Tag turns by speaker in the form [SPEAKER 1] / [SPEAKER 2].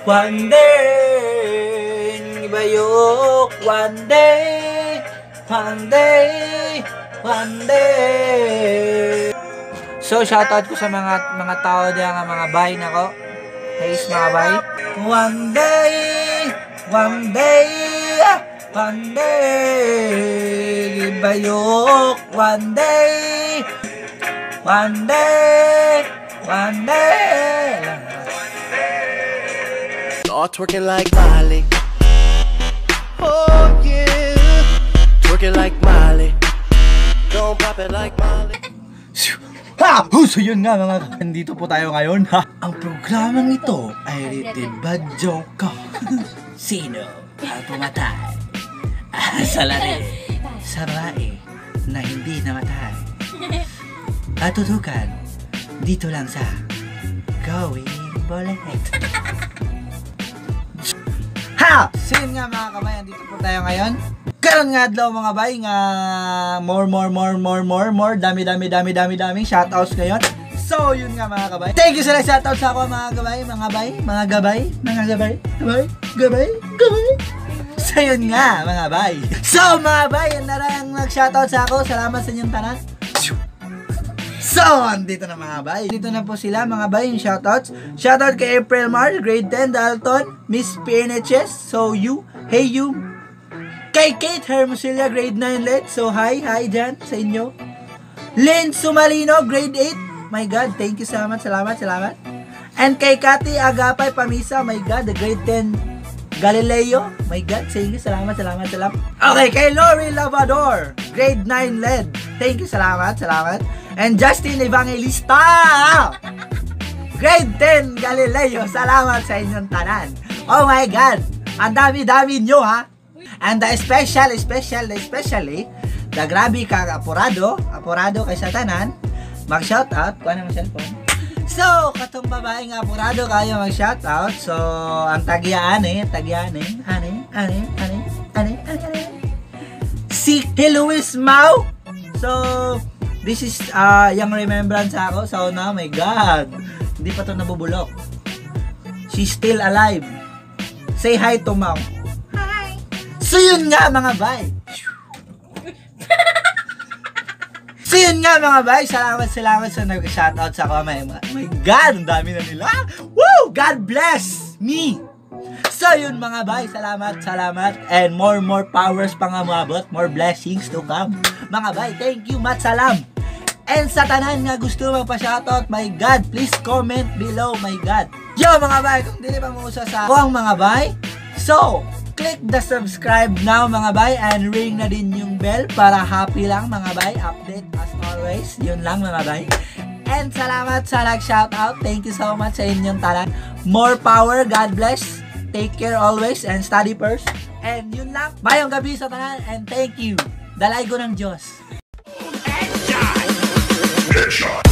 [SPEAKER 1] One day, bayok. One day, one day, one day. So, shoutout ko sa mga tao diyan nga mga bay nako. Hey, mga bay. One day, one day, one day, bayok. One day, one day, one day.
[SPEAKER 2] All twerking like Miley. Oh yeah. Twerking like Miley. Don't pop it like Miley.
[SPEAKER 1] Ha! Oh, so yun nga, mga, nandito po tayo ngayon, ha? Ang programang ito ay rated bad joke. Sino ang pumatay sa lari sa babae na hindi namatay? Patutukan dito lang sa Going Bolet. Ha! So yun nga, mga kabayan, dito po tayo ngayon. Karon nga adlaw, mga bay, nga more more more more more more dami dami dami dami dami shoutouts ngayon. So yun nga, mga kabay. Thank you sa nag-shoutout sa ako, mga kabay, mga bay, mga gabay, mga gabay, gabay, gabay, gabay. So yun nga, mga bay. So mga bay, yan na lang ang nag-shoutout sa ako. Salamat sa inyong tanan. So, andito na, mga bay. Dito na po sila, mga bay, yung shoutouts. Shoutout kay April Mar, grade 10, Dalton, Miss PNHS, so you, hey you. Kay Kate Hermosilla, grade 9 LED. So, hi, hi dyan sa inyo. Lynn Sumalino, grade 8. My God, thank you so much. Salamat, salamat. And kay Kati Agapay Pamisa, my God, the grade 10 Galileo. My God, thank you. Salamat, salamat, salamat. Okay, kay Lori Lavador, grade 9 LED. Thank you, salamat, salamat. And Justin Evangelista, grade 10 Galileo. Salamat sa inyong tanan. Oh my God, ang dami-dami nyo, ha. And the special, special, especially, the grabe ka apurado, apurado kay sa tanan, mag-shoutout, kuha na mo cellphone. So, katong babae nga apurado kayo mag-shoutout. So, ang tagyaan eh, tagyaan eh, ane, ane, ane, ane, ane, ane. Si Luis Mau. So, this is yung remembrance ako. So, na, my God, hindi pa to nabubulok. She's still alive. Say hi to Mau. Hi. So, yun nga, mga bay. So yun nga, mga bay, salamat, salamat sa nag-shoutout sa ako. My God, ang dami na nila. Woo! God bless me! So yun, mga bay, salamat, salamat. And more, more powers pa nga umabot. More blessings to come. Mga bay, thank you, mat salam. And sa tanan nga gusto magpa-shoutout, my God, please comment below, my God. Yo, mga bay, kung dili pa mo usa sa ako ang mga bay, so, click the subscribe now, mga bay, and ring na din yung bell para happy lang, mga bay. Update as always. Yun lang, mga bay. And salamat sa nag-shoutout. Thank you so much sa inyong tanan. More power. God bless. Take care always and study first. And yun lang. Mayong gabi sa tanan and thank you. Dalay ko ng Diyos.
[SPEAKER 3] Headshot.